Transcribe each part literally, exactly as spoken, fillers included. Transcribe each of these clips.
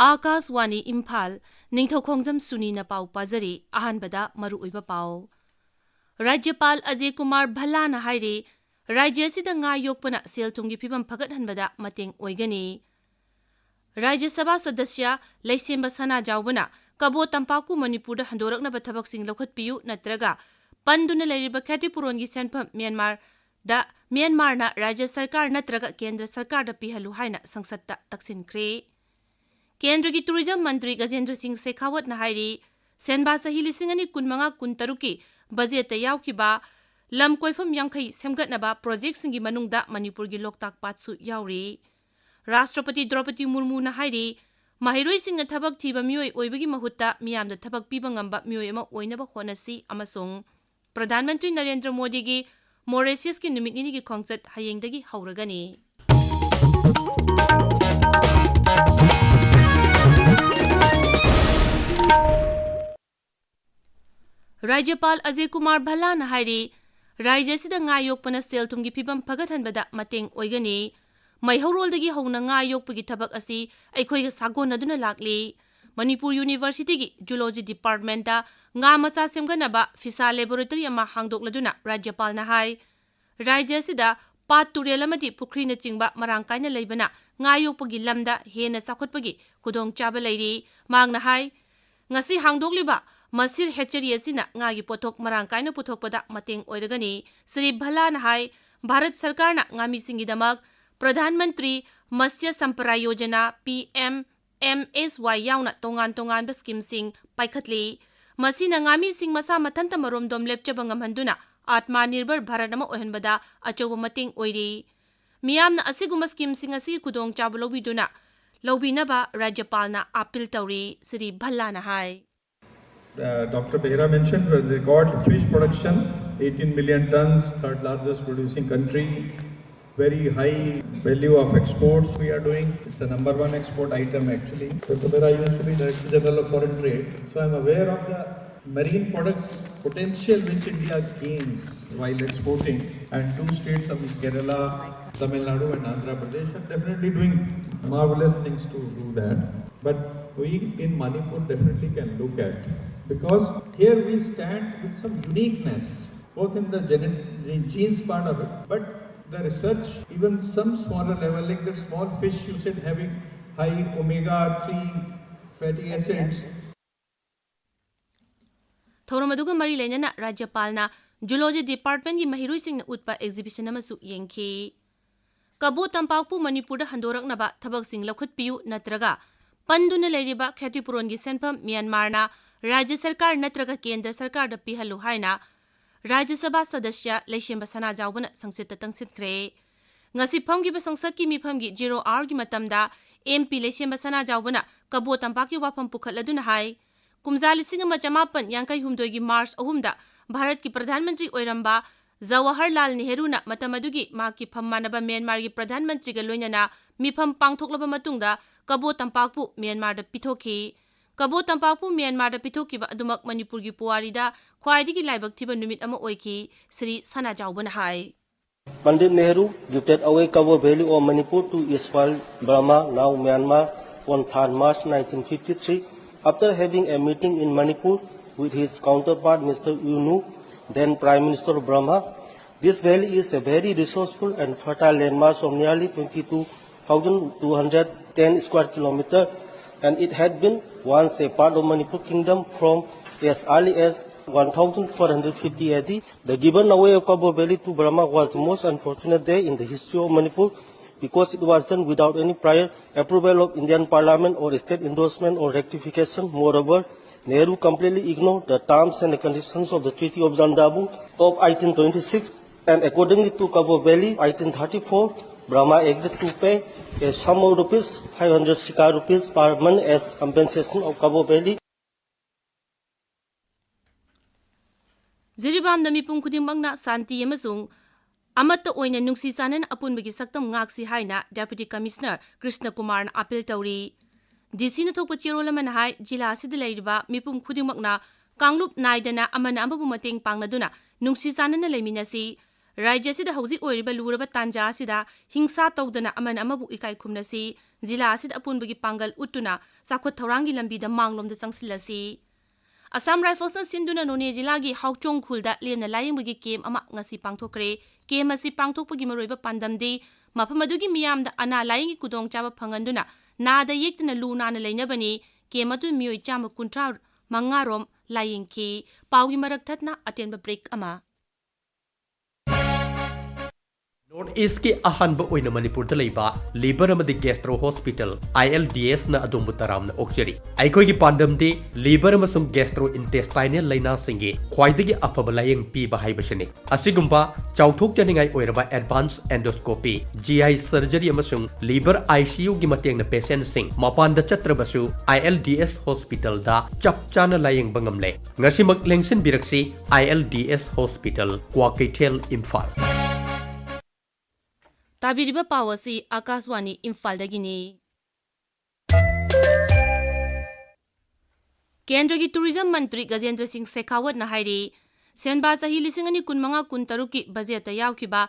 ꯑꯥꯀꯥꯁꯋꯥꯅꯤ ꯏꯝꯐꯥꯜ, ꯅꯤꯡꯊꯧꯈꯣꯡꯖꯝ ꯁꯨꯅꯤꯅ ꯄꯥꯎ ꯄꯥꯖꯔꯤ꯫ ꯑꯍꯥꯟꯕꯗ ꯃꯔꯨꯑꯣꯏꯕ ꯄꯥꯎ꯫ ꯔꯥꯖ꯭ꯌꯄꯥꯜ ꯑꯖꯌ ꯀꯨꯃꯥꯔ ꯚꯜꯂꯥꯅ ꯍꯥꯏꯔꯤ, ꯔꯥꯖ꯭ꯌ ꯑꯁꯤꯗ ꯉꯥ ꯌꯣꯛꯄꯅ ꯁꯦꯜ ꯊꯨꯝꯒꯤ ꯐꯤꯕꯝ ꯐꯒꯠꯍꯟꯕꯗ ꯃꯇꯦꯡ ꯑꯣꯏꯒꯅꯤ꯫ ꯔꯥꯖ꯭ꯌ ꯁꯚꯥ ꯁꯗꯁ꯭ꯌ ꯂꯩꯁꯦꯝꯕ ꯁꯅꯥꯖꯥꯎꯕꯅ ꯀꯕꯣ ꯇꯝꯄꯥꯛꯄꯨ ꯃꯅꯤꯄꯨꯔꯗ ꯍꯟꯗꯣꯔꯛꯅꯕ ꯊꯕꯛꯁꯤꯡ ꯂꯧꯈꯠꯄꯤꯌꯨ ꯅꯠꯇ꯭ꯔꯒ ꯄꯟꯗꯨꯅ ꯂꯩꯔꯤꯕ ꯈꯦꯇꯤꯄꯨꯔꯣꯟꯒꯤ ꯁꯦꯟꯐꯝ ꯃ꯭ꯌꯥꯟꯃꯥꯔꯗ, ꯃ꯭ꯌꯥꯟꯃꯥꯔꯅ ꯔꯥꯖ꯭ꯌ ꯁꯔꯀꯥꯔ ꯅꯠꯇ꯭ꯔꯒ ꯀꯦꯟꯗ꯭ꯔ ꯁꯔꯀꯥꯔꯗ ꯄꯤꯍꯜꯂꯨ ꯍꯥꯏꯅ ꯁꯪꯁꯠꯇ ꯇꯛꯁꯤꯟꯈ꯭ꯔꯦ꯫ ꯀꯦꯟꯗ꯭ꯔꯒꯤ ꯇꯨꯔꯤꯖꯝ ꯃꯟꯇ꯭ꯔꯤ ꯒꯖꯦꯟꯗ꯭ꯔ ꯁꯤꯡ ꯁꯦꯈꯥꯋꯠꯅ ꯍꯥꯏꯔꯤ, ꯁꯦꯟꯕꯥ ꯆꯍꯤ ꯂꯤꯁꯤꯡ ꯑꯅꯤ ꯀꯨꯟꯃꯉꯥ ꯀꯨꯟꯇꯔꯨꯛꯀꯤ ꯕꯖꯦꯠꯇ ꯌꯥꯎꯈꯤꯕ ꯂꯝ ꯀꯣꯏꯐꯝ ꯌꯥꯡꯈꯩ ꯁꯦꯝꯒꯠꯅꯕ ꯄ꯭ꯔꯣꯖꯦꯛꯁꯤꯡꯒꯤ ꯃꯅꯨꯡꯗ ꯃꯅꯤꯄꯨꯔꯒꯤ ꯂꯣꯛꯇꯥꯛ ꯄꯥꯠꯁꯨ ꯌꯥꯎꯔꯤ꯫ ꯔꯥꯁꯇ꯭ꯔꯄꯇꯤ ꯗ꯭ꯔꯧꯄꯗꯤ ꯃꯨꯔꯃꯨꯅ ꯍꯥꯏꯔꯤ, ꯃꯍꯩꯔꯣꯏꯁꯤꯡꯅ ꯊꯕꯛ ꯊꯤꯕ ꯃꯤꯑꯣꯏ ꯑꯣꯏꯕꯒꯤ ꯃꯍꯨꯠꯇ ꯃꯤꯌꯥꯝꯗ ꯊꯕꯛ ꯄꯤꯕ ꯉꯝꯕ ꯃꯤꯑꯣꯏ ꯑꯃ ꯑꯣꯏꯅꯕ ꯍꯣꯠꯅꯁꯤ ꯑꯃꯁꯨꯡ ꯄ꯭ꯔꯙꯥꯟ ꯃꯟꯇ꯭ꯔꯤ ꯅꯔꯦꯟꯗ꯭ꯔ ꯃꯣꯗꯤꯒꯤ ꯃꯣꯔꯤꯁꯤꯌꯁꯀꯤ ꯅꯨꯃꯤꯠ ꯅꯤꯅꯤꯒꯤ ꯈꯣꯡꯆꯠ ꯍꯌꯦꯡꯗꯒꯤ ꯍꯧꯔꯒꯅꯤ꯫ ꯔꯥꯖ꯭ꯌꯄꯥꯜ ꯑꯖꯌ ꯀꯨꯃꯥꯔ ꯚꯜꯂꯥꯅ ꯍꯥꯏꯔꯤ, ꯔꯥꯖ꯭ꯌ ꯑꯁꯤꯗ ꯉꯥ ꯌꯣꯛꯄꯅ ꯁꯦꯜ ꯊꯨꯝꯒꯤ ꯐꯤꯕꯝ ꯐꯒꯠꯍꯟꯕꯗ ꯃꯇꯦꯡ ꯑꯣꯏꯒꯅꯤ꯫ ꯃꯩꯍꯧꯔꯣꯜꯗꯒꯤ ꯍꯧꯅ ꯉꯥ ꯌꯣꯛꯄꯒꯤ ꯊꯕꯛ ꯑꯁꯤ ꯑꯩꯈꯣꯏꯒ ꯁꯥꯒꯣꯟꯅꯗꯨꯅ ꯂꯥꯛꯂꯤ꯫ ꯃꯅꯤꯄꯨꯔ ꯌꯨꯅꯤꯚꯔꯁꯤꯇꯤꯒꯤ ꯖꯨꯂꯣꯖꯤ ꯗꯤꯄꯥꯔꯠꯃꯦꯟꯠꯇ ꯉꯥ ꯃꯆꯥ ꯁꯦꯝꯒꯠꯅꯕ ꯐꯤꯁꯥ ꯂꯦꯕꯣꯔꯦꯇꯔꯤ ꯑꯃ ꯍꯥꯡꯗꯣꯛꯂꯗꯨꯅ ꯔꯥꯖ꯭ꯌꯄꯥꯜꯅ ꯍꯥꯏ, ꯔꯥꯖ꯭ꯌ ꯑꯁꯤꯗ ꯄꯥꯠ, ꯇꯨꯔꯦꯜ ꯑꯃꯗꯤ ꯄꯨꯈ꯭ꯔꯤꯅꯆꯤꯡꯕ ꯃꯔꯥꯡ ꯀꯥꯏꯅ ꯂꯩꯕꯅ ꯉꯥ ꯌꯣꯛꯄꯒꯤ ꯂꯝꯗ ꯍꯦꯟꯅ ꯆꯥꯎꯈꯠꯄꯒꯤ ꯈꯨꯗꯣꯡꯆꯥꯕ ꯂꯩꯔꯤ꯫ ꯃꯍꯥꯛꯅ ꯍꯥꯏ, ꯉꯁꯤ ꯍꯥꯡꯗꯣꯛꯂꯤꯕ ꯃꯁꯤꯔ ꯍꯦꯆꯔꯤ ꯑꯁꯤꯅ ꯉꯥꯒꯤ ꯄꯣꯠꯊꯣꯛ ꯃꯔꯥꯡ ꯀꯥꯏꯅ ꯄꯨꯊꯣꯛꯄꯗ ꯃꯇꯦꯡ ꯑꯣꯏꯔꯒꯅꯤ꯫ ꯁ꯭ꯔꯤ ꯚꯜꯂꯥꯅ ꯍꯥꯏ, ꯚꯥꯔꯠ ꯁꯔꯀꯥꯔꯅ ꯉꯥꯃꯤꯁꯤꯡꯒꯤꯗꯃꯛ Pradhan Mantri Matsya Sampada Yojana, P M M ꯑꯦꯁ ꯋꯥꯏ ꯌꯥꯎꯅ ꯇꯣꯉꯥꯟ ꯇꯣꯉꯥꯟꯕ ꯁ꯭ꯀꯤꯝꯁꯤꯡ ꯄꯥꯏꯈꯠꯂꯤ꯫ ꯃꯁꯤꯅ ꯉꯥꯃꯤꯁꯤꯡ ꯃꯁꯥ ꯃꯊꯟꯇ ꯃꯔꯣꯝꯗꯣꯝ ꯂꯦꯞꯆꯕ ꯉꯝꯍꯟꯗꯨꯅ ꯑꯥꯠꯃ ꯅꯤꯔꯚꯔ ꯚꯥꯔꯠ ꯑꯃ ꯑꯣꯏꯍꯟꯕꯗ ꯑꯆꯧꯕ ꯃꯇꯦꯡ ꯑꯣꯏꯔꯤ꯫ ꯃꯤꯌꯥꯝꯅ ꯑꯁꯤꯒꯨꯝꯕ ꯁ꯭ꯀꯤꯝꯁꯤꯡ ꯑꯁꯤꯒꯤ ꯈꯨꯗꯣꯡꯆꯥꯕ ꯂꯧꯕꯤꯗꯨꯅ, ꯂꯧꯕꯤꯅꯕ ꯔꯥꯖ꯭ꯌꯄꯥꯜꯅ ꯑꯥꯄꯤꯜ ꯇꯧꯔꯤ, ꯁ꯭ꯔꯤ ꯚꯜꯂꯥꯅ ꯍꯥꯏ꯫ Uh, Doctor Behera mentioned the record fish production, eighteen million tons, third largest producing country, very high value of exports we are doing. It's the number one export item actually. Doctor Behera used to be Director General of Foreign Trade, so I'm aware of the Marine products potential which India gains while exporting, and two states of Kerala, Tamil Nadu and Andhra Pradesh are definitely doing marvelous things to do that. But we in Manipur definitely can look at, because here we stand with some uniqueness, both in the genet-, the genes part of it, but the research, even some smaller level, like the small fish you said having high omega three fatty acids. ꯊꯧꯔꯝ ꯑꯗꯨꯒ ꯃꯔꯤ ꯂꯩꯅꯅ ꯔꯥꯖ꯭ꯌꯄꯥꯜꯅ zoology ꯗꯤꯄꯥꯔꯠꯃꯦꯟꯒꯤ ꯃꯍꯩꯔꯣꯏꯁꯤꯡꯅ ꯎꯠꯄ exhibition ꯑꯃꯁꯨ ꯌꯦꯡꯈꯤ꯫ ꯀꯕꯣ ꯇꯝꯄꯥꯛꯄꯨ ꯃꯅꯤꯄꯨꯔꯗ ꯍꯟꯗꯣꯔꯛꯅꯕ ꯊꯕꯛꯁꯤꯡ ꯂꯧꯈꯠꯄꯤꯌꯨ ꯅꯠꯇ꯭ꯔꯒ ꯄꯟꯗꯨꯅ ꯂꯩꯔꯤꯕ ꯈꯦꯇꯤꯄꯨꯔꯣꯟꯒꯤ ꯁꯦꯟꯐꯝ ꯃ꯭ꯌꯥꯟꯃꯥꯔꯅ ꯔꯥꯖ꯭ꯌ ꯁꯔꯀꯥꯔ ꯅꯠꯇ꯭ꯔꯒ ꯀꯦꯟꯗ꯭ꯔ ꯁꯔꯀꯥꯔꯗ ꯄꯤꯍꯜꯂꯨ ꯍꯥꯏꯅ ꯔꯥꯖ꯭ꯌ ꯁꯚꯥ ꯁꯗꯁ꯭ꯌ ꯂꯩꯁꯦꯝꯕ ꯁꯅꯥꯖꯥꯎꯕꯅ ꯁꯪꯁꯠꯇ ꯇꯪꯁꯤꯟꯈ꯭ꯔꯦ꯫ ꯉꯁꯤ ꯐꯝꯈꯤꯕ ꯁꯪꯁꯠꯀꯤ ꯃꯤꯐꯝꯒꯤ ꯖꯤꯔꯣ ꯑꯥꯋꯔꯒꯤ ꯃꯇꯝꯗ ꯑꯦꯝ ꯄꯤ ꯂꯩꯁꯦꯝꯕ ꯁꯅꯥꯖꯥꯎꯕꯅ ꯀꯕꯣ ꯇꯝꯄꯥꯛꯀꯤ ꯋꯥꯐꯝ ꯄꯨꯈꯠꯂꯗꯨꯅ ꯍꯥꯏ, ꯀꯨꯝꯖꯥ ꯂꯤꯁꯤꯡ ꯑꯃ ꯆꯃꯥꯄꯟ ꯌꯥꯡꯈꯩ ꯍꯨꯝꯗꯣꯏꯒꯤ ꯃꯥꯔꯆ ꯑꯍꯨꯝꯗ ꯚꯥꯔꯠꯀꯤ ꯄ꯭ꯔꯙꯥꯟ ꯃꯟꯇ꯭ꯔꯤ ꯑꯣꯏꯔꯝꯕ ꯖꯋꯥꯍꯔꯂꯥꯜ ꯅꯦꯍꯔꯨꯅ ꯃꯇꯝ ꯑꯗꯨꯒꯤ ꯃꯍꯥꯛꯀꯤ ꯐꯝ ꯃꯥꯟꯅꯕ ꯃ꯭ꯌꯥꯟꯃꯥꯔꯒꯤ ꯄ꯭ꯔꯙꯥꯟ ꯃꯟꯇ꯭ꯔꯤꯒ ꯂꯣꯏꯅꯅ ꯃꯤꯐꯝ ꯄꯥꯡꯊꯣꯛꯂꯕ ꯃꯇꯨꯡꯗ ꯀꯕꯣ ꯇꯝꯄꯥꯛꯄꯨ ꯃ꯭ꯌꯥꯟꯃꯥꯔꯗ ꯄꯤꯊꯣꯛꯈꯤ꯫ ꯀꯕꯣ ꯇꯝꯄꯥꯛꯄꯨ ꯃ꯭ꯌꯥꯟꯃꯥꯔꯗ ꯄꯤꯊꯣꯛꯈꯤꯕ ꯑꯗꯨꯃꯛ ꯃꯅꯤꯄꯨꯔꯒꯤ ꯄꯨꯋꯥꯔꯤꯗ ꯈ꯭ꯋꯥꯏꯗꯒꯤ ꯂꯥꯏꯕꯛ ꯊꯤꯕ ꯅꯨꯃꯤꯠ ꯑꯃ ꯑꯣꯏꯈꯤ, ꯁ꯭ꯔꯤ ꯁꯅꯥꯖꯥꯎꯕꯅ ꯍꯥꯏ꯫ Pandit Nehru gifted away Kabo Valley of Manipur to erstwhile Burma, now Myanmar, on third March nineteen fifty-three, after having a meeting in Manipur with his counterpart Mister U Nu, then Prime Minister of Burma. This valley is a very resourceful and fertile landmass of nearly twenty-two thousand two hundred ten square kilometer, and it had been once a part of Manipur Kingdom from as early as one thousand four hundred fifty A D. The given away of Kabo Valley to Burma was the most unfortunate day in the history of Manipur, because it was done without any prior approval of Indian Parliament or state endorsement or rectification. Moreover, Nehru completely ignored the terms and the conditions of the Treaty of Jandabu of eighteen twenty-six, and accordingly to Kabo Valley, eighteen thirty-four, Burma agreed to pay a sum of rupees five hundred Sikar rupees per month as compensation of Kabo Valley. ꯖꯤꯔꯤꯕꯥꯝꯗ ꯃꯤꯄꯨꯝ ꯈꯨꯗꯤꯡꯃꯛꯅ ꯁꯥꯟꯇꯤ ꯑꯃꯁꯨꯡ ꯑꯃꯠꯇ ꯑꯣꯏꯅ ꯅꯨꯡꯁꯤ ꯆꯥꯟꯅꯅ ꯑꯄꯨꯟꯕꯒꯤ ꯁꯛꯇꯝ ꯉꯥꯛꯁꯤ ꯍꯥꯏꯅ ꯗꯦꯄꯨꯇꯤ ꯀꯃꯤꯁꯅꯔ ꯀ꯭ꯔꯤꯁꯅ ꯀꯨꯃꯥꯔꯅ ꯑꯥꯄꯤꯜ ꯇꯧꯔꯤ꯫ ꯗꯤ ꯁꯤꯅ ꯊꯣꯛꯄ ꯆꯦꯔꯣꯜ ꯑꯃꯅ ꯍꯥꯏ, ꯖꯤꯂꯥ ꯑꯁꯤꯗ ꯂꯩꯔꯤꯕ ꯃꯤꯄꯨꯝ ꯈꯨꯗꯤꯡꯃꯛꯅ ꯀꯥꯡꯂꯨꯞ ꯅꯥꯏꯗꯅ ꯑꯃꯅ ꯑꯃꯕꯨ ꯃꯇꯦꯡ ꯄꯥꯡꯅꯗꯨꯅ ꯅꯨꯡꯁꯤ ꯆꯥꯟꯅꯅ ꯂꯩꯃꯤꯟꯅꯁꯤ꯫ ꯔꯥꯖ꯭ꯌ ꯑꯁꯤꯗ ꯍꯧꯖꯤꯛ ꯑꯣꯏꯔꯤꯕ ꯂꯨꯔꯕ ꯇꯥꯟꯖꯥ ꯑꯁꯤꯗ ꯍꯤꯡꯁꯥ ꯇꯧꯗꯅ ꯑꯃꯅ ꯑꯃꯕꯨ ꯏꯀꯥꯏ ꯈꯨꯝꯅꯁꯤ꯫ ꯖꯤꯂꯥ ꯑꯁꯤꯗ ꯑꯄꯨꯟꯕꯒꯤ ꯄꯥꯡꯒꯜ ꯎꯠꯇꯨꯅ ꯆꯥꯎꯈꯠ ꯊꯧꯔꯥꯡꯒꯤ ꯂꯝꯕꯤꯗ ꯃꯥꯡꯂꯣꯝꯗ ꯆꯪꯁꯤꯜꯂꯁꯤ꯫ ꯑꯁꯥꯝ ꯔꯥꯏꯐꯜꯁꯅ ꯁꯤꯟꯗꯨꯅ ꯅꯣꯅꯦ ꯖꯤꯂꯥꯒꯤ ꯍꯥꯎꯆꯣꯡ ꯈꯨꯜꯗ ꯂꯦꯝꯅ ꯂꯥꯌꯦꯡꯕꯒꯤ ꯀꯦꯝ ꯑꯃ ꯉꯁꯤ ꯄꯥꯡꯊꯣꯛꯈ꯭ꯔꯦ꯫ ꯀꯦꯝ ꯑꯁꯤ ꯄꯥꯡꯊꯣꯛꯄꯒꯤ ꯃꯔꯨꯑꯣꯏꯕ ꯄꯥꯟꯗꯝꯗꯤ ꯃꯐꯝ ꯑꯗꯨꯒꯤ ꯃꯤꯌꯥꯝꯗ ꯑꯅꯥ ꯂꯥꯌꯦꯡꯒꯤ ꯈꯨꯗꯣꯡꯆꯥꯕ ꯐꯪꯍꯟꯗꯨꯅ ꯅꯥꯗ ꯌꯦꯛꯇꯅ ꯂꯨ ꯅꯥꯟꯅ ꯂꯩꯅꯕꯅꯤ꯫ ꯀꯦꯝ ꯑꯗꯨ ꯃꯤꯑꯣꯏ ꯆꯥꯝꯃ ꯀꯨꯟꯊ꯭ꯔꯥ ꯃꯉꯥ ꯔꯣꯝ ꯂꯥꯌꯦꯡꯈꯤ꯫ ꯄꯥꯎꯒꯤ ꯃꯔꯛ ꯊꯠꯅ ꯑꯇꯦꯟꯕ ꯕ꯭ꯔꯦꯛ ꯑꯃ꯫ ꯅꯣꯔꯠ ꯏꯁꯀꯤ ꯑꯍꯥꯟꯕ ꯑꯣꯏꯅ ꯃꯅꯤꯄꯨꯔꯗ ꯂꯩꯕ ꯂꯤꯚꯔ ꯑꯃꯗꯤ ꯒꯦꯁꯇ꯭ꯔꯣ ꯍꯣꯁꯄꯤꯇꯥꯜ, ILDS ꯅ ꯑꯗꯣꯝꯕꯨ ꯇꯔꯥꯝꯅ ꯑꯣꯛꯆꯔꯤ꯫ ꯑꯩꯈꯣꯏꯒꯤ ꯄꯥꯟꯗꯝꯗꯤ ꯂꯤꯚꯔ ꯑꯃꯁꯨꯡ ꯒꯦꯁꯇ꯭ꯔꯣ ꯏꯟꯇꯦꯁꯇꯥꯏꯅꯦꯜ ꯂꯥꯏꯅꯥꯁꯤꯡꯒꯤ ꯈ꯭ꯋꯥꯏꯗꯒꯤ ꯑꯐꯕ ꯂꯥꯌꯦꯡ ꯄꯤꯕ ꯍꯥꯏꯕꯁꯤꯅꯤ꯫ ꯑꯁꯤꯒꯨꯝꯕ ꯆꯥꯎꯊꯣꯛꯆꯅꯤꯡꯉꯥꯏ ꯑꯣꯏꯔꯕ ꯑꯦꯗꯚꯥꯟꯁ ꯑꯦꯟꯗꯣꯁꯀꯣꯄꯤ, GI ꯁꯔꯖꯔꯤ ꯑꯃꯁꯨꯡ ꯂꯤꯚꯔ ICU ꯒꯤ ꯃꯇꯦꯡꯅ ꯄꯦꯁꯦꯟꯠꯁꯤꯡ ꯃꯄꯥꯟꯗ ꯆꯠꯇ꯭ꯔꯕꯁꯨ ILDS ꯍꯣꯁꯄꯤꯇꯥꯜꯗ ꯆꯞ ꯆꯥꯅ ꯂꯥꯌꯦꯡꯕ ꯉꯝꯂꯦ꯫ ꯉꯁꯤꯃꯛ ꯂꯦꯡꯁꯤꯟꯕꯤꯔꯛꯁꯤ꯫ ILDS hospital, Kwakeithel, Imphal. ꯇꯥꯕꯤꯔꯤꯕ ꯄꯥꯎ ꯑꯁꯤ ꯑꯥꯀꯥꯁꯋꯥꯅꯤ ꯏꯝꯐꯥꯜꯗꯒꯤꯅꯤ꯫ ꯀꯦꯟꯗ꯭ꯔꯒꯤ ꯇꯨꯔꯤꯖꯝ ꯃꯟꯇ꯭ꯔꯤ ꯒꯖꯦꯟꯗ꯭ꯔ ꯁꯤꯡ ꯁꯦꯈꯥꯋꯠꯅ ꯍꯥꯏꯔꯤ, ꯁꯦꯟꯕꯥ ꯆꯍꯤ ꯂꯤꯁꯤꯡ ꯑꯅꯤ ꯀꯨꯟꯃꯉꯥ ꯀꯨꯟꯇꯔꯨꯛꯀꯤ ꯕꯖꯦꯠꯇ ꯌꯥꯎꯈꯤꯕ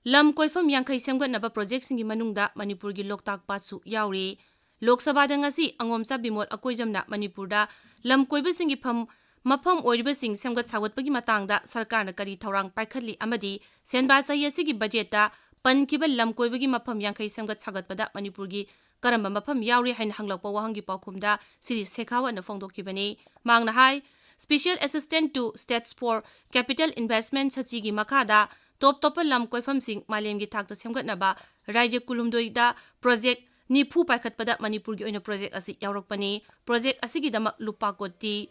ꯂꯝ ꯀꯣꯏꯐꯝ ꯌꯥꯡꯈꯩ ꯁꯦꯝꯒꯠꯅꯕ ꯄ꯭ꯔꯣꯖꯦꯛꯁꯤꯡꯒꯤ ꯃꯅꯨꯡꯗ ꯃꯅꯤꯄꯨꯔꯒꯤ ꯂꯣꯛꯇꯥꯛ ꯄꯥꯠꯁꯨ ꯌꯥꯎꯔꯤ꯫ ꯂꯣꯛ ꯁꯚꯥꯗ ꯉꯁꯤ ꯑꯉꯣꯝꯆꯥ ꯕꯤꯃꯣꯜ ꯑꯀꯣꯏꯖꯝꯅ ꯃꯅꯤꯄꯨꯔꯗ ꯂꯝ ꯀꯣꯏꯕꯁꯤꯡꯒꯤ ꯐꯝ, ꯃꯐꯝ ꯑꯣꯏꯔꯤꯕꯁꯤꯡ ꯁꯦꯝꯒꯠ ꯁꯥꯒꯠꯄꯒꯤ ꯃꯇꯥꯡꯗ ꯁꯔꯀꯥꯔꯅ ꯀꯔꯤ ꯊꯧꯔꯥꯡ ꯄꯥꯏꯈꯠꯂꯤ ꯑꯃꯗꯤ ꯁꯦꯟꯕꯥ ꯆꯍꯤ ꯑꯁꯤꯒꯤ ꯕꯖꯦꯠꯇ ꯄꯟꯈꯤꯕ ꯂꯝ ꯀꯣꯏꯕꯒꯤ ꯃꯐꯝ ꯌꯥꯡꯈꯩ ꯁꯦꯝꯒꯠ ꯁꯥꯒꯠꯄꯗ ꯃꯅꯤꯄꯨꯔꯒꯤ ꯀꯔꯝꯕ ꯃꯐꯝ ꯌꯥꯎꯔꯤ ꯍꯥꯏꯅ ꯍꯪꯂꯛꯄ ꯋꯥꯍꯪꯒꯤ ꯄꯥꯎꯈꯨꯝꯗ ꯁ꯭ꯔꯤ ꯁꯦꯈꯥꯋꯠꯅ ꯐꯣꯡꯗꯣꯛꯈꯤꯕꯅꯤ꯫ ꯃꯍꯥꯛꯅ ꯍꯥꯏ, Special Assistant to States for Capital Investment, ꯁꯆꯤꯒꯤ ꯃꯈꯥꯗ ꯇꯣꯞ ꯇꯣꯞꯄ ꯂꯝ ꯀꯣꯏꯐꯝꯁꯤꯡ ꯃꯥꯂꯦꯝꯒꯤ ꯊꯥꯛꯇ ꯁꯦꯝꯒꯠꯅꯕ ꯔꯥꯖ꯭ꯌ ꯀꯨꯟꯍꯨꯝꯗꯣꯏꯗ ꯄ꯭ꯔꯣꯖꯦꯛ ꯅꯤꯐꯨ ꯄꯥꯏꯈꯠꯄꯗ ꯃꯅꯤꯄꯨꯔꯒꯤ ꯑꯣꯏꯅ ꯄ꯭ꯔꯣꯖꯦꯛ ꯑꯁꯤ ꯌꯥꯎꯔꯛꯄꯅꯤ꯫ ꯄ꯭ꯔꯣꯖꯦꯛ ꯑꯁꯤꯒꯤꯗꯃꯛ ꯂꯨꯄꯥ ꯀꯣꯇꯤ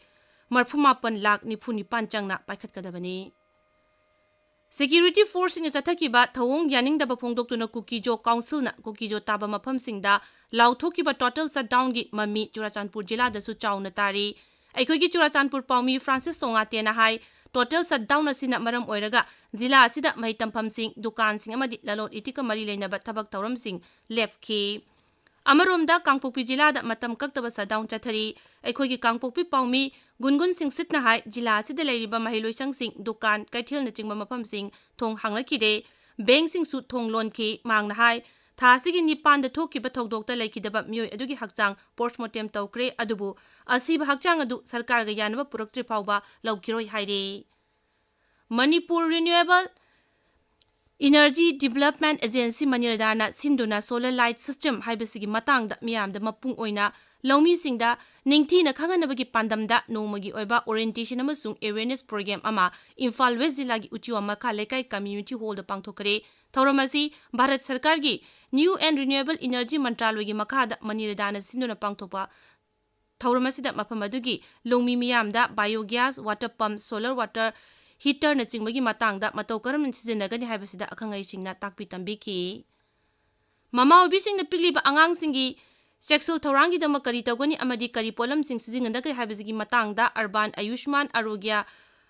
ꯃꯔꯤꯐꯨ ꯃꯥꯄꯟ ꯂꯥꯈ ꯅꯤꯐꯨ ꯅꯤꯄꯥꯟ ꯆꯪꯅ ꯄꯥꯏꯈꯠꯀꯗꯕꯅꯤ꯫ ꯁꯦꯀ꯭ꯌꯨꯔꯤꯇꯤ ꯐꯣꯔꯁꯁꯤꯡꯅ ꯆꯠꯊꯈꯤꯕ ꯊꯧꯑꯣꯡ ꯌꯥꯅꯤꯡꯗꯕ ꯐꯣꯡꯗꯣꯛꯇꯨꯅ ꯀꯨꯀꯤꯖꯣ ꯀꯥꯎꯟꯁꯤꯜꯅ ꯀꯨꯀꯤꯖꯣ ꯇꯥꯕ ꯃꯐꯝꯁꯤꯡꯗ ꯂꯥꯎꯊꯣꯛꯈꯤꯕ ꯇꯣꯇꯦꯜ ꯁꯠꯗꯥꯎꯟꯒꯤ ꯃꯃꯤ ꯆꯨꯔꯥꯆꯥꯟꯄꯨꯔ ꯖꯤꯂꯥꯗꯁꯨ ꯆꯥꯎꯅ ꯇꯥꯔꯤ꯫ ꯑꯩꯈꯣꯏꯒꯤ ꯆꯨꯔꯥꯆꯥꯟꯄꯨꯔ ꯄꯥꯎꯃꯤ ꯐ꯭ꯔꯥꯟꯁꯤꯁ ꯁꯣꯉꯥꯇꯦꯅ ꯍꯥꯏ, ꯇꯣꯇꯦꯜ ꯁꯠꯗꯥꯎꯟ ꯑꯁꯤꯅ ꯃꯔꯝ ꯑꯣꯏꯔꯒ ꯖꯤꯂꯥ ꯑꯁꯤꯗ ꯃꯍꯩ ꯇꯝꯐꯝꯁꯤꯡ, ꯗꯨꯀꯥꯟꯁꯤꯡ ꯑꯃꯗꯤ ꯂꯂꯣꯟ ꯏꯇꯤꯛꯀ ꯃꯔꯤ ꯂꯩꯅꯕ ꯊꯕꯛ ꯊꯧꯔꯝꯁꯤꯡ ꯂꯦꯞꯈꯤ꯫ ꯑꯃꯔꯣꯝꯗ, ꯀꯥꯡꯄꯣꯛꯄꯤ ꯖꯤꯂꯥꯗ ꯃꯇꯝ ꯀꯛꯇꯕ shutdown ꯆꯠꯊꯔꯤ꯫ ꯑꯩꯈꯣꯏꯒꯤ ꯀꯥꯡꯄꯣꯛꯄꯤ ꯄꯥꯎꯃꯤ ꯒꯨꯟꯒꯨꯟ ꯁꯤꯡꯁꯤꯠꯅ ꯍꯥꯏ, ꯖꯤꯂꯥ ꯑꯁꯤꯗ ꯂꯩꯔꯤꯕ ꯃꯍꯩꯂꯣꯏꯁꯪꯁꯤꯡ, ꯗꯨꯀꯥꯟ, ꯀꯩꯊꯦꯜꯅꯆꯤꯡꯕ ꯃꯐꯝꯁꯤꯡ ꯊꯣꯡ ꯍꯥꯡꯂꯛꯈꯤꯗꯦ꯫ ꯕꯦꯡꯁꯤꯡꯁꯨ ꯊꯣꯡ ꯂꯣꯟꯈꯤ꯫ ꯃꯍꯥꯛꯅ ꯍꯥꯏ, ꯊꯥ ꯑꯁꯤꯒꯤ ꯅꯤꯄꯥꯟꯗ ꯊꯣꯛꯈꯤꯕ ꯊꯧꯗꯣꯛꯇ ꯂꯩꯈꯤꯗꯕ ꯃꯤꯑꯣꯏ ꯑꯗꯨꯒꯤ ꯍꯛꯆꯥꯡ post mortem ꯇꯧꯈ꯭ꯔꯦ, ꯑꯗꯨꯕꯨ ꯑꯁꯤꯕ ꯍꯛꯆꯥꯡ ꯑꯗꯨ ꯁꯔꯀꯥꯔꯒ ꯌꯥꯅꯕ ꯄꯨꯔꯛꯇ꯭ꯔꯤ ꯐꯥꯎꯕ ꯂꯧꯈꯤꯔꯣꯏ ꯍꯥꯏꯔꯤ꯫ Manipur Renewable Energy Development Agency, ꯃꯅꯤꯔꯗꯥꯅ ꯁꯤꯟꯗꯨꯅ solar light system ꯍꯥꯏꯕꯁꯤꯒꯤ ꯃꯇꯥꯡꯗ ꯃꯤꯌꯥꯝꯗ ꯃꯄꯨꯡ ꯑꯣꯏꯅ ꯂꯧꯃꯤꯁꯤꯡꯗ ꯅꯤꯡꯊꯤꯅ ꯈꯪꯍꯟꯅꯕꯒꯤ ꯄꯥꯟꯗꯝꯗ ꯅꯣꯡꯃꯒꯤ ꯑꯣꯏꯕ orientation ꯑꯃꯁꯨꯡ awareness program ꯑꯃ ꯏꯝꯐꯥꯜ ꯋꯦꯁ ꯖꯤꯂꯥꯒꯤ ꯎꯆꯤꯋꯥ ꯃꯈꯥ ꯂꯩꯀꯥꯏ community hall ꯗ ꯄꯥꯡꯊꯣꯛꯈ꯭ꯔꯦ꯫ ꯊꯧꯔꯝ ꯑꯁꯤ ꯚꯥꯔꯠ ꯁꯔꯀꯥꯔꯒꯤ New and Renewable Energy ꯃꯟꯇ꯭ꯔꯥꯂꯣꯏꯒꯤ ꯃꯈꯥꯗ ꯃꯅꯤꯔꯗꯥꯅ ꯁꯤꯟꯗꯨꯅ ꯄꯥꯡꯊꯣꯛꯄ ꯊꯧꯔꯝ ꯑꯁꯤꯗ ꯃꯐꯝ ꯑꯗꯨꯒꯤ ꯂꯧꯃꯤ ꯃꯤꯌꯥꯝꯗ biogas, water pump, solar water heater ꯅꯆꯤꯡꯕꯒꯤ ꯃꯇꯥꯡꯗ ꯃꯇꯧ ꯀꯔꯝꯅ ꯁꯤꯖꯤꯟꯅꯒꯅꯤ ꯍꯥꯏꯕꯁꯤꯗ ꯑꯈꯪ ꯑꯍꯩꯁꯤꯡꯅ ꯇꯥꯛꯄꯤ ꯇꯝꯕꯤꯈꯤ꯫ ꯃꯃꯥ ꯑꯣꯏꯕꯤꯁꯤꯡꯅ ꯄꯤꯛꯂꯤꯕ ꯑꯉꯥꯡꯁꯤꯡꯒꯤ ꯆꯦꯛꯁꯤꯜ ꯊꯧꯔꯥꯡꯒꯤꯗꯃꯛ ꯀꯔꯤ ꯇꯧꯒꯅꯤ ꯑꯃꯗꯤ ꯀꯔꯤ ꯄꯣꯠꯂꯝꯁꯤꯡ ꯁꯤꯖꯤꯟꯅꯒꯗꯒꯦ ꯍꯥꯏꯕꯁꯤꯒꯤ ꯃꯇꯥꯡꯗ Urban Ayushman Arogya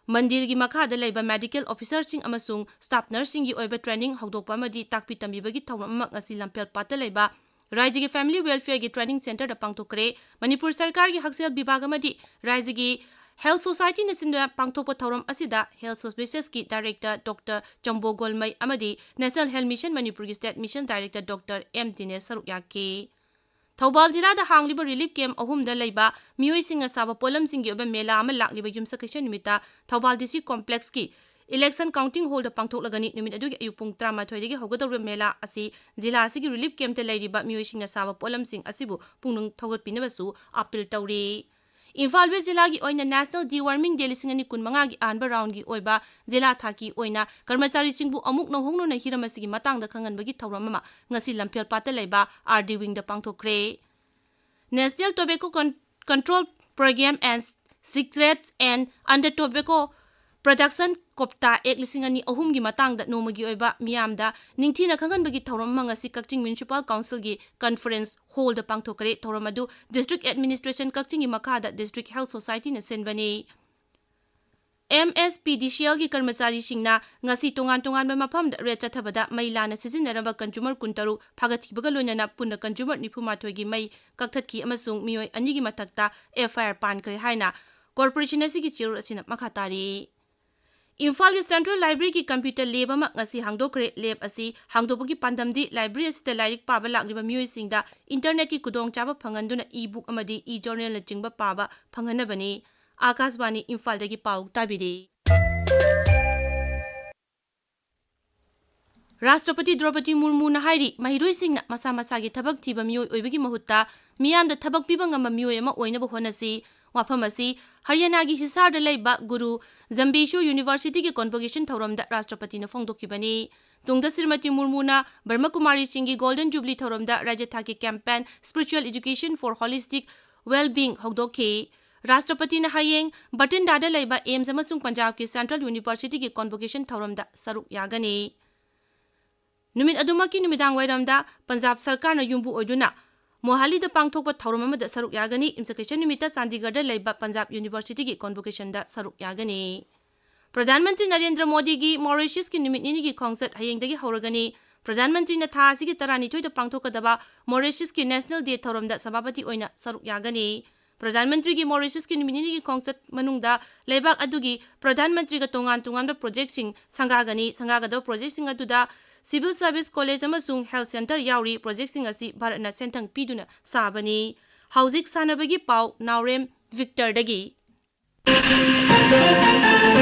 ꯃꯟꯗꯤꯔꯒꯤ ꯃꯈꯥꯗ ꯂꯩꯕ medical officer ꯁꯤꯡ ꯑꯃꯁꯨꯡ staff nurse ꯁꯤꯡꯒꯤ ꯑꯣꯏꯕ training ꯍꯧꯗꯣꯛꯄ ꯑꯃꯗꯤ ꯇꯥꯛꯄꯤ ꯇꯝꯕꯤꯕꯒꯤ ꯊꯧꯔꯝ ꯑꯃ ꯉꯁꯤ ꯂꯝꯐꯦꯜ ꯄꯥꯠꯇ ꯂꯩꯕ ꯔꯥꯏꯖ꯭ꯌꯒꯤ Family Welfare ꯒꯤ training centre ꯗ ꯄꯥꯡꯊꯣꯛꯈ꯭ꯔꯦ꯫ ꯃꯅꯤꯄꯨꯔ ꯁꯔꯀꯥꯔꯒꯤ ꯍꯛꯁꯦꯜ ꯕꯤꯚꯥꯒ ꯑꯃꯗꯤ ꯔꯥꯏꯖ꯭ꯌꯒꯤ Health Society ꯅ ꯁꯤꯟꯗꯨꯅ ꯄꯥꯡꯊꯣꯛꯄ ꯊꯧꯔꯝ ꯑꯁꯤꯗ Health Services ꯀꯤ Director Doctor ꯆꯝꯕꯣ ꯒꯣꯜꯃꯩ ꯑꯃꯗꯤ National Health Mission ꯃꯅꯤꯄꯨꯔꯒꯤ State Mission Director Doctor M Dinesh ꯁꯔꯨꯛ ꯌꯥꯈꯤ꯫ ꯊꯧꯕꯥꯜ ꯖꯤꯂꯥꯗ ꯍꯥꯡꯂꯤꯕ relief camp ꯑꯍꯨꯝꯗ ꯂꯩꯕ ꯃꯤꯑꯣꯏꯁꯤꯡꯅ ꯁꯥꯕ ꯄꯣꯠꯂꯝꯁꯤꯡꯒꯤ ꯑꯣꯏꯕ ꯃꯦꯂꯥ ꯑꯃ ꯂꯥꯛꯂꯤꯕ ꯌꯨꯝꯁꯀꯩꯁ ꯅꯨꯃꯤꯠꯇ ꯊꯧꯕꯥꯜ D C complex ꯀꯤ Election Counting Hall ꯗ ꯄꯥꯡꯊꯣꯛꯂꯒꯅꯤ꯫ ꯅꯨꯃꯤꯠ ꯑꯗꯨꯒꯤ ꯑꯌꯨꯛ ꯄꯨꯡ ꯇꯔꯥꯃꯥꯊꯣꯏꯗꯒꯤ ꯍꯧꯒꯗꯧꯔꯤꯕ ꯃꯦꯂꯥ ꯑꯁꯤ ꯖꯤꯂꯥ ꯑꯁꯤꯒꯤ relief camp ꯇ ꯂꯩꯔꯤꯕ ꯃꯤꯑꯣꯏꯁꯤꯡꯅ ꯁꯥꯕ ꯄꯣꯠꯂꯝꯁꯤꯡ ꯑꯁꯤꯕꯨ ꯄꯨꯛꯅꯤꯡ ꯊꯧꯒꯠꯄꯤꯅꯕꯁꯨ appeal ꯇꯧꯔꯤ꯫ ꯏꯝꯐꯥꯜ ꯋꯦꯁ ꯖꯤꯂꯥꯒꯤ ꯑꯣꯏꯅ National Deworming Day ꯂꯤꯁꯤꯡ ꯑꯅꯤ ꯀꯨꯟꯃꯉꯥꯒꯤ ꯑꯍꯥꯟꯕ round ꯀꯤ ꯑꯣꯏꯕ ꯖꯤꯂꯥ ꯊꯥꯛꯀꯤ ꯑꯣꯏꯅ ꯀꯔꯃꯆꯥꯔꯤꯁꯤꯡꯕꯨ ꯑꯃꯨꯛ ꯅꯧꯍꯧꯅꯅ ꯍꯤꯔꯝ ꯑꯁꯤꯒꯤ ꯃꯇꯥꯡꯗ ꯈꯪꯍꯟꯕꯒꯤ ꯊꯧꯔꯝ ꯑꯃ ꯉꯁꯤ ꯂꯝꯐꯦꯜ ꯄꯥꯠꯇ ꯂꯩꯕ R D wing the ꯄꯥꯡꯊꯣꯛꯈ꯭ꯔꯦ꯫ National Tobacco Con-, Control Program and Cigarettes and Under Tobacco Production Quota Act ꯂꯤꯁꯤꯡ ꯑꯅꯤ ꯑꯍꯨꯝꯒꯤ ꯃꯇꯥꯡꯗ ꯅꯣꯡꯃꯒꯤ ꯑꯣꯏꯕ ꯃꯤꯌꯥꯝꯗ ꯅꯤꯡꯊꯤꯅ ꯈꯪꯍꯟꯕꯒꯤ ꯊꯧꯔꯝ ꯑꯃ ꯉꯁꯤ ꯀꯛꯆꯤꯡ Municipal Council ꯒꯤ Conference Hall ꯗ ꯄꯥꯡꯊꯣꯛꯈ꯭ꯔꯦ꯫ ꯊꯧꯔꯝ ꯑꯗꯨ District Administration ꯀꯛꯆꯤꯡꯒꯤ ꯃꯈꯥꯗ District Health Society ꯅ ꯁꯤꯟꯕꯅꯤ꯫ ꯑꯦꯝ ꯑꯦꯁ ꯄꯤ ꯗꯤ ꯁꯤ ꯑꯦꯜꯒꯤ ꯀꯔꯃꯆꯥꯔꯤꯁꯤꯡꯅ ꯉꯁꯤ ꯇꯣꯉꯥꯟ ꯇꯣꯉꯥꯟꯕ ꯃꯐꯝꯗ ꯔꯦꯗ ꯆꯠꯊꯕꯗ ꯃꯩ ꯂꯥꯟꯅ ꯁꯤꯖꯤꯟꯅꯔꯝꯕ ꯀꯟꯖꯨꯃꯔ ꯀꯨꯟꯇꯔꯨꯛ ꯐꯥꯒꯠꯈꯤꯕꯒ ꯂꯣꯏꯅꯅ ꯄꯨꯟꯅ ꯀꯟꯖꯨꯃꯔ ꯅꯤꯐꯨ ꯃꯥꯊꯣꯏꯒꯤ ꯃꯩ ꯀꯛꯊꯠꯈꯤ ꯑꯃꯁꯨꯡ ꯃꯤꯑꯣꯏ ꯑꯅꯤꯒꯤ ꯃꯊꯛꯇ ꯑꯦꯐ ꯑꯥꯏ ꯑꯥꯔ ꯄꯥꯟꯈ꯭ꯔꯦ ꯍꯥꯏꯅ ꯀꯣꯔꯄꯣꯔꯦꯁꯟ ꯑꯁꯤꯒꯤ ꯆꯦꯔꯣꯜ ꯑꯁꯤꯅ ꯃꯈꯥ ꯇꯥꯔꯤ꯫ ꯏꯝꯐꯥꯜꯒꯤ ꯁꯦꯟꯇ꯭ꯔꯦꯜ ꯂꯥꯏꯕ꯭ꯔꯦꯔꯤꯒꯤ ꯀꯝꯄ꯭ꯌꯨꯇꯔ ꯂꯦꯕ ꯑꯃ ꯉꯁꯤ ꯍꯥꯡꯗꯣꯛꯈ꯭ꯔꯦ꯫ ꯂꯦꯕ ꯑꯁꯤ ꯍꯥꯡꯗꯣꯛꯄꯒꯤ ꯄꯥꯟꯗꯝꯗꯤ ꯂꯥꯏꯕ꯭ꯔꯦꯔꯤ ꯑꯁꯤꯗ ꯂꯥꯏꯔꯤꯛ ꯄꯥꯕ ꯂꯥꯛꯂꯤꯕ ꯃꯤꯑꯣꯏꯁꯤꯡꯗ ꯏꯟꯇꯔꯅꯦꯠꯀꯤ ꯈꯨꯗꯣꯡꯆꯥꯕ ꯐꯪꯍꯟꯗꯨꯅ ꯏ ꯕꯨꯛ ꯑꯃꯗꯤ ꯏ ꯖꯔꯅꯦꯜꯅꯆꯤꯡꯕ ꯄꯥꯕ ꯐꯪꯍꯟꯅꯕꯅꯤ꯫ ꯑꯥꯀꯥꯁꯕꯥꯅꯤ ꯏꯝꯐꯥꯜꯗꯒꯤ ꯄꯥꯎ ꯇꯥꯕꯤꯔꯤ꯫ ꯔꯥꯁꯇ꯭ꯔꯄꯇꯤ ꯗ꯭ꯔꯧꯄꯗꯤ ꯃꯨꯔꯃꯨꯅ ꯍꯥꯏꯔꯤ, ꯃꯍꯩꯔꯣꯏꯁꯤꯡꯅ ꯃꯁꯥ ꯃꯁꯥꯒꯤ ꯊꯕꯛ ꯊꯤꯕ ꯃꯤꯑꯣꯏ ꯑꯣꯏꯕꯒꯤ ꯃꯍꯨꯠꯇ ꯃꯤꯌꯥꯝꯗ ꯊꯕꯛ ꯄꯤꯕ ꯉꯝꯕ ꯃꯤꯑꯣꯏ ꯑꯃ ꯑꯣꯏꯅꯕ ꯍꯣꯠꯅꯁꯤ꯫ ꯋꯥꯐꯝ ꯑꯁꯤ ꯍꯔꯤꯌꯥꯅꯥꯒꯤ ꯍꯤꯁꯥꯔꯗ ꯂꯩꯕ ꯒꯨꯔꯨ ꯖꯝꯕꯦꯁ꯭ꯋꯔ ꯌꯨꯅꯤꯚꯔꯁꯤꯇꯤꯒꯤ ꯀꯣꯟꯚꯣꯀꯦꯁꯟ ꯊꯧꯔꯝꯗ ꯔꯥꯁꯇ꯭ꯔꯄꯇꯤꯅ ꯐꯣꯡꯗꯣꯛꯈꯤꯕꯅꯤ꯫ ꯇꯨꯡꯗ ꯁ꯭ꯔꯤꯃꯇꯤ ꯃꯨꯔꯃꯨꯅ ꯕ꯭ꯔꯍꯃꯀꯨꯃꯥꯔꯤꯁꯤꯡꯒꯤ ꯒꯣꯜꯗꯟ ꯖꯨꯕꯤꯂꯤ ꯊꯧꯔꯝꯗ ꯔꯥꯖ꯭ꯌ ꯊꯥꯛꯀꯤ campaign Spiritual Education for Holistic Well-being ꯍꯧꯗꯣꯛꯈꯤ꯫ ꯔꯥꯁꯇ꯭ꯔꯄꯇꯤꯅ ꯍꯌꯦꯡ ꯕꯇꯤꯟꯗꯥꯗ ꯂꯩꯕ ꯑꯦꯝꯁ ꯑꯃꯁꯨꯡ ꯄꯟꯖꯥꯕꯀꯤ ꯁꯦꯟꯇ꯭ꯔꯦꯜ ꯌꯨꯅꯤꯚꯔꯁꯤꯇꯤꯒꯤ ꯀꯣꯟꯚꯣꯀꯦꯁꯟ ꯊꯧꯔꯝꯗ ꯁꯔꯨꯛ ꯌꯥꯒꯅꯤ꯫ ꯅꯨꯃꯤꯠ ꯑꯗꯨꯃꯛꯀꯤ ꯅꯨꯃꯤꯗꯥꯡ ꯋꯥꯏꯔꯝꯗ ꯄꯟꯖꯥꯕ ꯁꯔꯀꯥꯔꯅ ꯌꯨꯝꯕꯨ ꯑꯣꯏꯗꯨꯅ ꯃꯣꯍꯥꯂꯤꯗ ꯄꯥꯡꯊꯣꯛꯄ ꯊꯧꯔꯝ ꯑꯃꯗ ꯁꯔꯨꯛ ꯌꯥꯒꯅꯤ꯫ ꯌꯨꯝꯁꯀꯩꯁ ꯅꯨꯃꯤꯠꯇ ꯆꯥꯟꯗꯤꯒꯔꯗ ꯂꯩꯕ ꯄꯟꯖꯥꯕ ꯌꯨꯅꯤꯚꯔꯁꯤꯇꯤꯒꯤ ꯀꯣꯟꯚꯣꯀꯦꯁꯟꯗ ꯁꯔꯨꯛ ꯌꯥꯒꯅꯤ꯫ ꯄ꯭ꯔꯙꯥꯟ ꯃꯟꯇ꯭ꯔꯤ ꯅꯔꯦꯟꯗ꯭ꯔ ꯃꯣꯗꯤꯒꯤ ꯃꯣꯔꯤꯁꯤꯌꯁꯀꯤ ꯅꯨꯃꯤꯠ ꯅꯤꯅꯤꯒꯤ ꯈꯣꯡꯆꯠ ꯍꯌꯦꯡꯗꯒꯤ ꯍꯧꯔꯒꯅꯤ꯫ ꯄ꯭ꯔꯙꯥꯟ ꯃꯟꯇ꯭ꯔꯤꯅ ꯊꯥ ꯑꯁꯤꯒꯤ ꯇꯔꯥꯅꯤꯊꯣꯏꯗ ꯄꯥꯡꯊꯣꯛꯀꯗꯕ ꯃꯣꯔꯤꯁꯤꯌꯁꯀꯤ ꯅꯦꯁꯅꯦꯜ ꯗꯦ ꯊꯧꯔꯝꯗ ꯁꯚꯥꯄꯇꯤ ꯑꯣꯏꯅ ꯁꯔꯨꯛ ꯌꯥꯒꯅꯤ꯫ ꯄ꯭ꯔꯙꯥꯟ ꯃꯟꯇ꯭ꯔꯤꯒꯤ ꯃꯣꯔꯤꯁꯤꯌꯁꯀꯤ ꯅꯨꯃꯤꯠ ꯅꯤꯅꯤꯒꯤ ꯈꯣꯡꯆꯠ ꯃꯅꯨꯡꯗ ꯂꯩꯕꯥꯛ ꯑꯗꯨꯒꯤ ꯄ꯭ꯔꯙꯥꯟ ꯃꯟꯇ꯭ꯔꯤꯒ ꯇꯣꯉꯥꯟ ꯇꯣꯉꯥꯟꯕ ꯄ꯭ꯔꯣꯖꯦꯛꯁꯤꯡ ꯁꯪꯒꯥꯒꯅꯤ꯫ ꯁꯪꯒꯥꯒꯗꯕ ꯄ꯭ꯔꯣꯖꯦꯛꯁꯤꯡ ꯑꯗꯨꯗ ꯁꯤꯚꯤꯜ ꯁꯔꯚꯤꯁ ꯀꯣꯂꯦꯖ ꯑꯃꯁꯨꯡ ꯍꯦꯜꯊ ꯁꯦꯟꯇꯔ ꯌꯥꯎꯔꯤ꯫ ꯄ꯭ꯔꯣꯖꯦꯛꯁꯤꯡ ꯑꯁꯤ ꯚꯥꯔꯠꯅ ꯁꯦꯟꯊꯪ ꯄꯤꯗꯨꯅ ꯁꯥꯕꯅꯤ꯫ ꯍꯧꯖꯤꯛ ꯁꯥꯟꯅꯕꯒꯤ ꯄꯥꯎ, ꯅꯥꯎꯔꯦꯝ ꯚꯤꯛꯇꯔꯗꯒꯤ꯫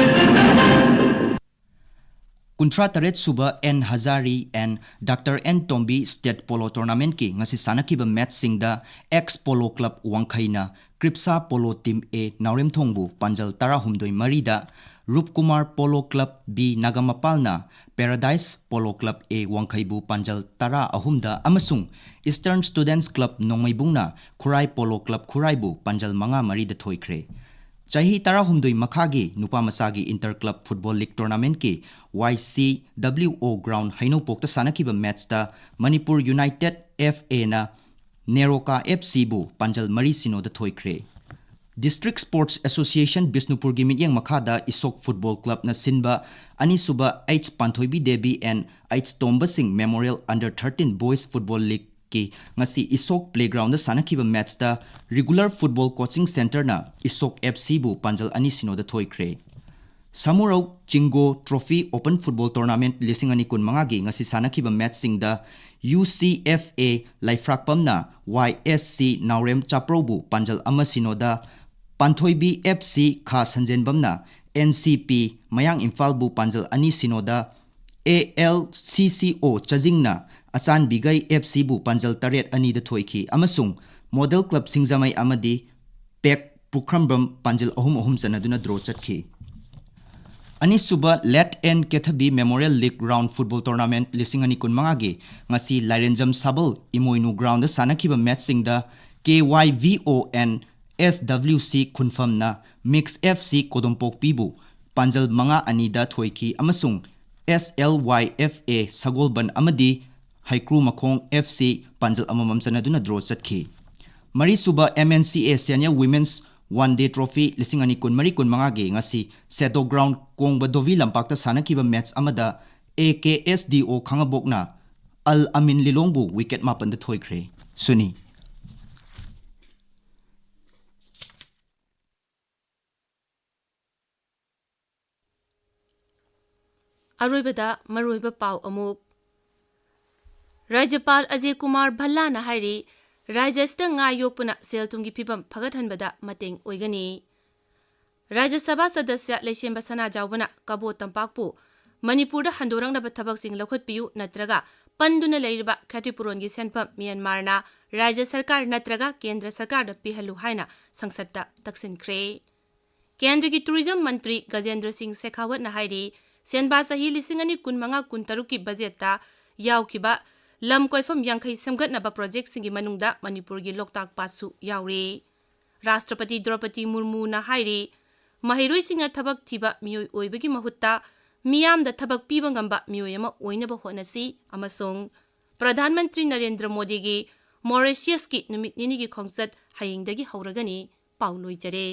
ꯀꯨꯟꯊ꯭ꯔꯥ ꯇꯔꯦꯠ ꯁꯨꯕ N Hazari N doctor N Tombi state polo ꯇꯣꯔꯅꯥꯃꯦꯟꯠꯀꯤ ꯉꯁꯤ ꯁꯥꯟꯅꯈꯤꯕ ꯃꯦꯆꯁꯤꯡꯗ ꯑꯦꯛꯁ ꯄꯣꯂꯣ ꯀ꯭ꯂꯕ ꯋꯥꯡꯈꯩꯅ ꯀ꯭ꯔꯤꯞꯁꯥ ꯄꯣꯂꯣ ꯇꯤꯝ ꯑꯦ ꯅꯥꯎꯔꯦꯝꯊꯣꯡꯕꯨ ꯄꯥꯟꯖꯜ ꯇꯔꯥꯍꯨꯝꯗꯣꯏ ꯃꯔꯤꯗ, ꯔꯨꯞꯀꯨꯃꯥꯔ ꯄꯣꯂꯣ ꯀ꯭ꯂꯕ ꯕꯤ ꯅꯥꯒꯥꯃꯄꯥꯜꯅ ꯄꯦꯔꯥꯗꯥꯏꯁ ꯄꯣꯂꯣ ꯀ꯭ꯂꯕ ꯑꯦ ꯋꯥꯡꯈꯩꯕꯨ ꯄꯥꯟꯖꯜ ꯇꯔꯥ ꯑꯍꯨꯝꯗ ꯑꯃꯁꯨꯡ ꯏꯁꯇꯔꯟ ꯁ꯭ꯇꯨꯗꯦꯟꯠꯁ ꯀ꯭ꯂꯕ ꯅꯣꯡꯃꯩꯕꯨꯡꯅ ꯈꯨꯔꯥꯏ ꯄꯣꯂꯣ ꯀ꯭ꯂꯕ ꯈꯨꯔꯥꯏꯕꯨ ꯄꯥꯟꯖꯜ ꯃꯉꯥ ꯃꯔꯤꯗ ꯊꯣꯏꯈ꯭ꯔꯦ꯫ ꯆꯍꯤ ꯇꯔꯥꯍꯨꯝꯗꯣꯏ ꯃꯈꯥꯒꯤ ꯅꯨꯄꯥ ꯃꯆꯥꯒꯤ ꯏꯟꯇꯔ ꯀ꯭ꯂꯕ ꯐꯨꯠꯕꯣꯜ ꯂꯤꯒ ꯇꯣꯔꯅꯥꯃꯦꯟꯠꯀꯤ ꯋꯥꯏ ꯁꯤ ꯗꯕ꯭ꯂꯤꯎ ꯑꯣ ꯒ꯭ꯔꯥꯎꯟ ꯍꯩꯅꯧꯄꯣꯛꯇ ꯁꯥꯟꯅꯈꯤꯕ ꯃꯦꯆꯇ ꯃꯅꯤꯄꯨꯔ ꯌꯨꯅꯥꯏꯇꯦꯗ ꯑꯦꯐ ꯑꯦꯅ ꯅꯦꯔꯣꯀꯥ ꯑꯦꯐ ꯁꯤꯕꯨ ꯄꯥꯟꯖꯜ ꯃꯔꯤ ꯁꯤꯅꯣꯗ ꯊꯣꯏꯈ꯭ꯔꯦ꯫ District Sports Association ꯕꯤꯁꯅꯨꯄꯨꯔꯒꯤ ꯃꯤꯠꯌꯦꯡ ꯃꯈꯥꯗ ꯏꯁꯣꯛ Football Clubꯅ ꯁꯤꯟꯕ ꯑꯅꯤꯁꯨꯕ H Panthoibi Devi and H ꯇꯣꯝꯕ ꯁꯤꯡ Memorial Under thirteen Boys Football Leagueꯀꯤ ꯉꯁꯤ ꯏꯁꯣꯛ Playgroundꯗ ꯁꯥꯟꯅꯈꯤꯕ matchꯇ Regular Football Coaching Centreꯅ ꯏꯁꯣꯛ FCꯕꯨ ꯄꯥꯟꯖꯜ ꯑꯅꯤ ꯁꯤꯅꯣꯗ ꯊꯣꯏꯈ꯭ꯔꯦ꯫ Samurou ꯆꯤꯡꯒꯣ Trophy Open Football Tournament ꯂꯤꯁꯤꯡ ꯑꯅꯤ ꯀꯨꯟꯃꯉꯥꯒꯤ ꯉꯁꯤ ꯁꯥꯟꯅꯈꯤꯕ matchꯁꯤꯡꯗ UCFA ꯂꯩꯐ꯭ꯔꯥꯛꯄꯝꯅ YSC ꯅꯥꯎꯔꯦꯝ ꯆꯥꯄ꯭ꯔꯧꯕꯨ ꯄꯥꯟꯖꯜ ꯑꯃ ꯁꯤꯅꯣꯗ, ꯄꯥꯟꯊꯣꯏꯕꯤ FC ꯈꯥ ꯁꯟꯖꯦꯟꯕꯝꯅ NCP ꯃꯌꯥꯡ ꯏꯝꯐꯥꯜꯕꯨ ꯄꯥꯟꯖꯜ ꯑꯅꯤ ꯁꯤꯅꯣꯗ, ALCCO ꯆꯥꯖꯤꯡꯅ ꯑꯆꯥꯟꯕꯤꯒꯩ FCꯕꯨ ꯄꯥꯟꯖꯜ ꯇꯔꯦꯠ ꯑꯅꯤꯗ ꯊꯣꯏꯈꯤ ꯑꯃꯁꯨꯡ Model Club ꯁꯤꯡꯖꯃꯩ ꯑꯃꯗꯤ ꯄꯦꯛ ꯄꯨꯈ꯭ꯔꯝꯕꯝ ꯄꯥꯟꯖꯜ ꯑꯍꯨꯝ ꯑꯍꯨꯝ ꯆꯟꯅꯗꯨꯅ draw ꯆꯠꯈꯤ꯫ ꯑꯅꯤꯁꯨꯕ Let N ꯀꯦꯊꯕꯤ Memorial League Round Football Tournament ꯂꯤꯁꯤꯡ ꯑꯅꯤ ꯀꯨꯟꯃꯉꯥꯒꯤ ꯉꯁꯤ ꯂꯥꯏꯔꯦꯟꯖꯝ ꯁꯥꯕꯜ ꯏꯃꯣꯏꯅꯨ groundꯗ ꯁꯥꯟꯅꯈꯤꯕ matchꯁꯤꯡꯗ KYVO and SWC ꯈꯨꯟꯐꯝꯅ Mix FC ꯀꯣꯗꯣꯝꯄꯣꯛꯄꯤꯕꯨ ꯄꯥꯟꯖꯜ ꯃꯉꯥ ꯑꯅꯤꯗ ꯊꯣꯏꯈꯤ ꯑꯃꯁꯨꯡ SLYFA ꯁꯒꯣꯜꯕꯟ ꯑꯃꯗꯤ ꯍꯩꯀ꯭ꯔꯨ ꯃꯈꯣꯡ FC ꯄꯥꯟꯖꯜ ꯑꯃꯃꯝ ꯆꯟꯅꯗꯨꯅ draw ꯆꯠꯈꯤ꯫ ꯃꯔꯤꯁꯨꯕ MNCA Senior Women's One Day Trophy ꯂꯤꯁꯤꯡ ꯑꯅꯤ ꯀꯨꯟꯃꯔꯤ ꯀꯨꯟꯃꯉꯥꯒꯤ ꯉꯁꯤ ꯁꯦꯗꯣ ground ꯀꯣꯡꯕ ꯗꯣꯚꯤ ꯂꯝꯄꯥꯛꯇ ꯁꯥꯟꯅꯈꯤꯕ match ꯑꯃꯗ AKSDO ꯈꯥꯡꯉꯕꯣꯛꯅ ꯑꯜ ꯑꯃꯤꯟ ꯂꯤꯂꯣꯡꯕꯨ wicket ꯃꯥꯄꯟꯗ ꯊꯣꯏꯈ꯭ꯔꯦ꯫ ꯁꯨꯅꯤ꯫ ꯑꯔꯣꯏꯕꯗ ꯃꯔꯨꯑꯣꯏꯕ ꯄꯥꯎ ꯑꯃꯨꯛ꯫ ꯔꯥꯖ꯭ꯌꯄꯥꯜ ꯑꯖꯌ ꯀꯨꯃꯥꯔ ꯚꯜꯂꯥꯅ ꯍꯥꯏꯔꯤ, ꯔꯥꯖ꯭ꯌ ꯑꯁꯤꯗ ꯉꯥ ꯌꯣꯛꯄꯅ ꯁꯦꯜ ꯊꯨꯝꯒꯤ ꯐꯤꯕꯝ ꯐꯒꯠꯍꯟꯕꯗ ꯃꯇꯦꯡ ꯑꯣꯏꯒꯅꯤ꯫ ꯔꯥꯖ꯭ꯌ ꯁꯚꯥ ꯁꯗꯁ꯭ꯌ ꯂꯩꯁꯦꯝꯕ ꯁꯅꯥꯖꯥꯎꯕꯅ ꯀꯕꯣ ꯇꯝꯄꯥꯛꯄꯨ ꯃꯅꯤꯄꯨꯔꯗ ꯍꯟꯗꯣꯔꯛꯅꯕ ꯊꯕꯛꯁꯤꯡ ꯂꯧꯈꯠꯄꯤꯌꯨ ꯅꯠꯇ꯭ꯔꯒ ꯄꯟꯗꯨꯅ ꯂꯩꯔꯤꯕ ꯈꯦꯇꯤꯄꯨꯔꯣꯟꯒꯤ ꯁꯦꯟꯐꯝ ꯃ꯭ꯌꯥꯟꯃꯥꯔꯅ ꯔꯥꯖ꯭ꯌ ꯁꯔꯀꯥꯔ ꯅꯠꯇ꯭ꯔꯒ ꯀꯦꯟꯗ꯭ꯔ ꯁꯔꯀꯥꯔꯗ ꯄꯤꯍꯜꯂꯨ ꯍꯥꯏꯅ ꯁꯪꯁꯠꯇ ꯇꯛꯁꯤꯟꯈ꯭ꯔꯦ꯫ ꯀꯦꯟꯗ꯭ꯔꯒꯤ ꯇꯨꯔꯤꯖꯝ ꯃꯟꯇ꯭ꯔꯤ ꯒꯖꯦꯟꯗ꯭ꯔ ꯁꯤꯡ ꯁꯦꯈꯥꯋꯠꯅ ꯍꯥꯏꯔꯤ, ꯁꯦꯟꯕꯥ ꯆꯍꯤ ꯂꯤꯁꯤꯡ ꯑꯅꯤ ꯀꯨꯟꯃꯉꯥ ꯀꯨꯟꯇꯔꯨꯛꯀꯤ ꯕꯖꯦꯠꯇ ꯌꯥꯎꯈꯤꯕ ꯂꯝ ꯀꯣꯏꯐꯝ ꯌꯥꯡꯈꯩ ꯁꯦꯝꯒꯠꯅꯕ ꯄ꯭ꯔꯣꯖꯦꯛꯁꯤꯡꯒꯤ ꯃꯅꯨꯡꯗ ꯃꯅꯤꯄꯨꯔꯒꯤ ꯂꯣꯛꯇꯥꯛ ꯄꯥꯠꯁꯨ ꯌꯥꯎꯔꯤ꯫ ꯔꯥꯁꯇ꯭ꯔꯄꯇꯤ ꯗ꯭ꯔꯧꯄꯗꯤ ꯃꯨꯔꯃꯨꯅ ꯍꯥꯏꯔꯤ, ꯃꯍꯩꯔꯣꯏꯁꯤꯡꯅ ꯊꯕꯛ ꯊꯤꯕ ꯃꯤꯑꯣꯏ ꯑꯣꯏꯕꯒꯤ ꯃꯍꯨꯠꯇ ꯃꯤꯌꯥꯝꯗ ꯊꯕꯛ ꯄꯤꯕ ꯉꯝꯕ ꯃꯤꯑꯣꯏ ꯑꯃ ꯑꯣꯏꯅꯕ ꯍꯣꯠꯅꯁꯤ ꯑꯃꯁꯨꯡ ꯄ꯭ꯔꯙꯥꯟ ꯃꯟꯇ꯭ꯔꯤ ꯅꯔꯦꯟꯗ꯭ꯔ ꯃꯣꯗꯤꯒꯤ ꯃꯣꯔꯤꯁꯤꯌꯁꯀꯤ ꯅꯨꯃꯤꯠ ꯅꯤꯅꯤꯒꯤ ꯈꯣꯡꯆꯠ ꯍꯌꯦꯡꯗꯒꯤ ꯍꯧꯔꯒꯅꯤ꯫ ꯄꯥꯎ ꯂꯣꯏꯖꯔꯦ꯫